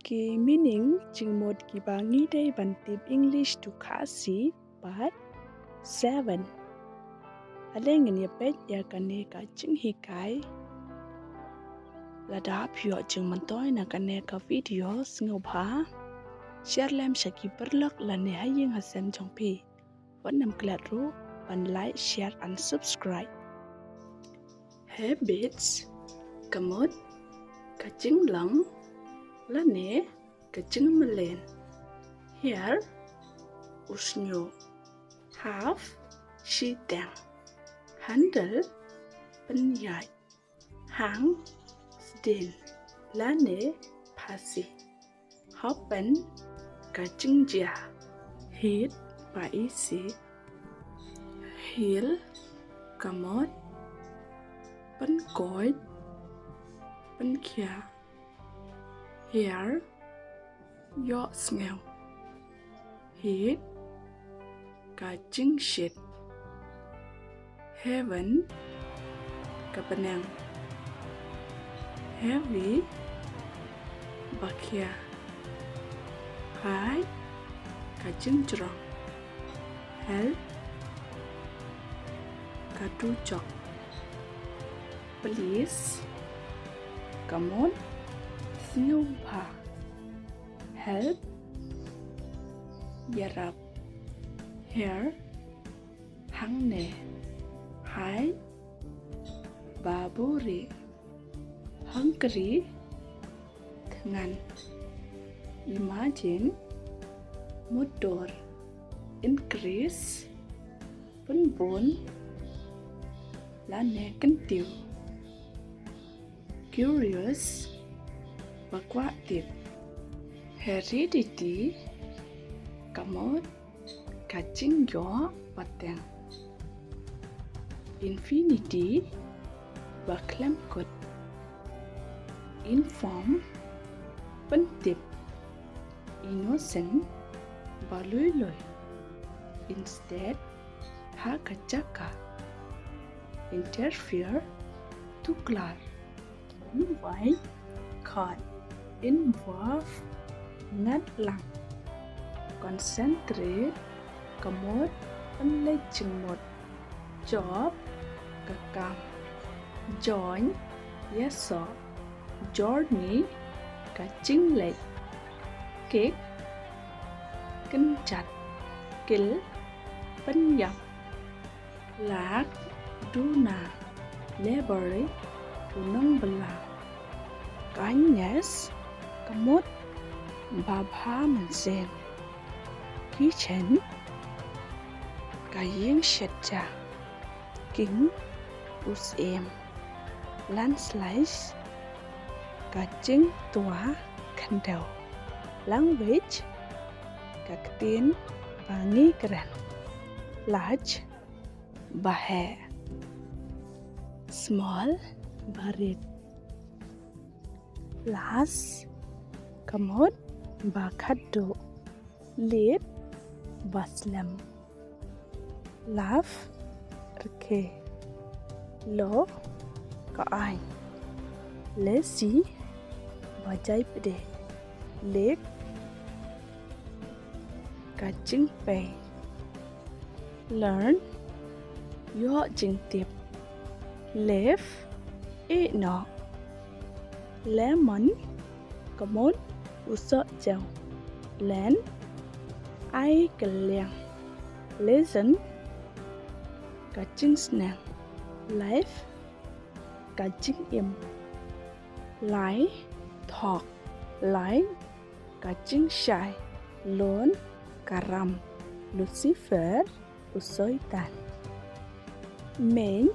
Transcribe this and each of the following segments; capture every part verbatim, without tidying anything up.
Ki meaning jingmut kiba ngi dei ban tip English to Khasi, part seven. Ale ngin ïa peit ïa kane ka jinghikai. Lada phi ïoh jingmyntoi na kane ka video, sngewbha share lem sha ki paralok lane ha ïing ha sem jong phi. Wat nym klet ruh ban like, share and subscribe. Habits, ka mut ka jinglong lane ka jingmlien. Hair, u shñiuh. Half, shiteng. Handle, pynïaid. Hang, sdien lane phasi. Happen, ka jingjia. Heat, ba ïeit. Heal, ka mut. Pynkoit, pynkhia. Hair, ïohsngew. Heat, ka jingshit. Heaven, ka bneng. Heavy, ba khia. High, ka jingjrong. Help, ka dujok. Please, ka mut sngewbha. Help, ïarap. Here, hangne. High, ba buhrieh. Hungry, thngan. Imagine, mutdur. Increase, pynbun lane kyntiew. Curious, ba kwah tip. Heredity, ka mut ka jingïoh pateng. Infinity, ba khlem kut. Inform, pyntip. Innocent, ba lui lui. Instead, ha ka jaka. Interfere, tuklar. Invite, khot. Involve, ngat lang. Concentrate, ka mut pynleit jingmut. Job, ka kam. Join, ïasoh. Journey, ka jingleit. Kick, kynjat. Kill, pynïap. Lack, duna. Labour, u nongbylla. Kindness, ka mut ba bha mynsiem. Kitchen, ka ïing shet ja. King, u syiem. Landslide, ka jingtwa khyndew. Language, ka ktien ba ngi kren. Large, ba heh. Small, ba rit. Last, ka mut ba khatduh. Late, ba slem. Love, rkhie. Low, ka aiñ. Lazy, ba jaipdeh. Lake, ka jingpei. Learn, ïoh jingtip. Leave, ïeh noh. Lemon, ka mut u sohjaiñ. Lend, ai kylliang. Lesson, ka jingsneng. Life, ka jingim. Lie, thok. Lie, ka jingshai. Lone, ka ram. Lucifer, u soitan. Main,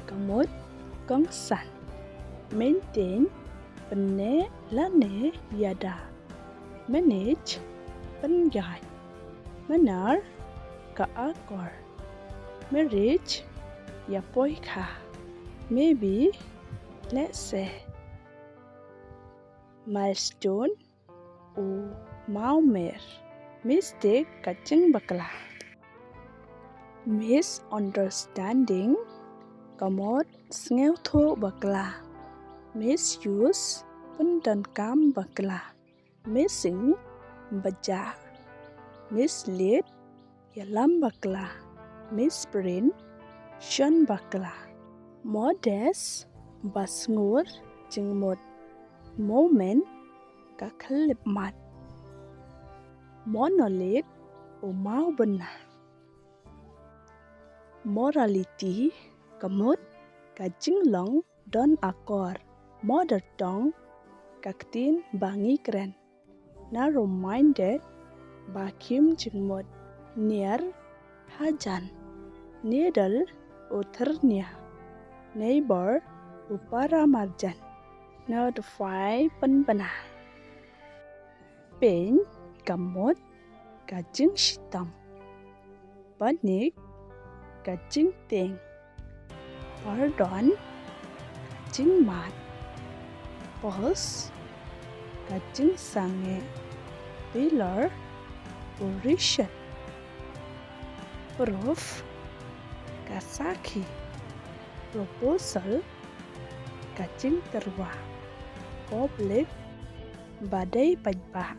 ka mut kongsan. Maintain, pynneh lane ïada. Manage, pynïaid. Manner, ka akor. Marriage, ïapoikha. Maybe, lehse. Milestone, u mawmer. Mistake, ka jingbakla. Misunderstanding, ka mut sngewthuh bakla. Misuse, pyndonkam bakla. Missing, bajah. Mislead, ïalam bakla. Misprint, shon bakla. Modest, basngur jingmut. Moment, ka khyllipmat. Monolith, u maw bynna. Morality, ka mut, ka jinglong don akor. Mother tongue, ka ktien ba ngi kren. Narrow minded, ba khim jingmut. Niar, hajan. Needle, u thyrnia. Neighbor, u para marjan. Notify, pynbna. Pink, ka mut, ka jingshitom. Panic, ka jingtieng. Pardon, ka jingmad. Pulse, ka jingsangeh. Pillar, u rishot. Proof, ka sakhi. Proposal, ka jingtyrwa. Public, ba dei paidbah.